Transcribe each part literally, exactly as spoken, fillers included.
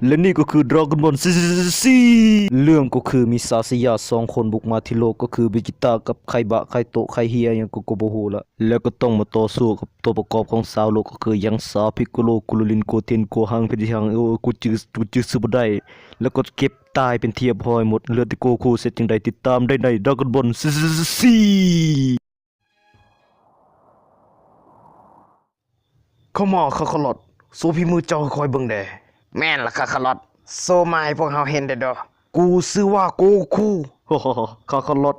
และนี่ก็คือดราก้อนบอลซี เรื่องก็คือมีศาสตร์สยาสองคนบุกมาที่โลก ก็คือเบจิต้ากับไคบะ ไคโตะ ไคเฮีย หยังก็ ก็บ่ฮู้ละ แล้วก็ต้องมาต่อสู้กับตัวประกอบของซาวโลก ก็คือยังซา พิกโกโล คูรูริน โกเทน โกฮัง เพจิฮัง โอ้ กูจื่อ กูจื่อชื่อบ่ได้ แล้วก็เก็บตายเป็นที่เรียบร้อยหมด เหลือแต่โกคู เสร็จจั่งใด ติดตามได้ในดราก้อนบอลซี เข้ามา คาคารอท โชว์ฝีมือเจ้าให้ข้อยเบิ่งแด่ แม่นล่ะ คาคารอท โชว์มาให้พวกเฮาเห็นแด่เด้อ กูชื่อว่าโกคู ฮ่าฮ่าฮ่า คาคารอท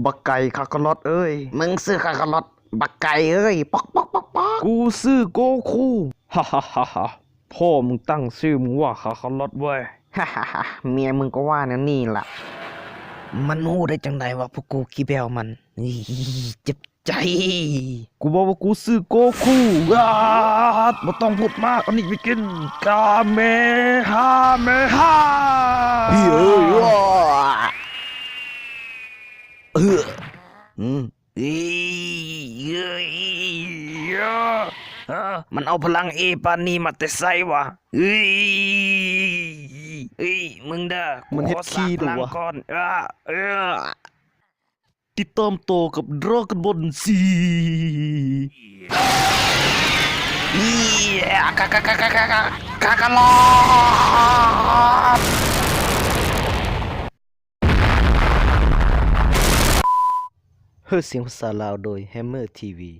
บักไก่ คาคารอทเอ้ย มึงชื่อคาคารอท บักไก่เอ้ย ป๊อกป๊อกป๊อกป๊อก กูชื่อโกคู ฮ่าฮ่าฮ่าฮ่า พ่อมึงตั้งชื่อมึงว่าคาคารอทเว้ย ฮ่าฮ่าฮ่า เมียมึงก็ว่าแนวนี้ล่ะ มันฮู้ได้จั่งใดว่าพวกกูขี้แบ้วมัน อี๋ เจ็บใจ กูบอกว่ากูชื่อโกคู อ้า บ่ต้องพูดมาก เอานี่ไปกิน กาเมฮาเมฮา เฮ้ย เอ้ย ว้า เออ อืม อี๋ เอ้ย เอ้อ ฮะ มันเอาพลังเอปานนี้มาแต่ไสวะ เอ้ย เอ้ย มึงเด้อ มันเฮ็ดขี้หรือวะ กูขอสร้างพลังก่อน เอ้อ เอ้อ ติดตามต่อกับดราก้อนบอลซี เย้ คาคาคาคาคาคาคาคารอท เฮ้อ เสียงภาษาลาวโดย Hammer ทีวี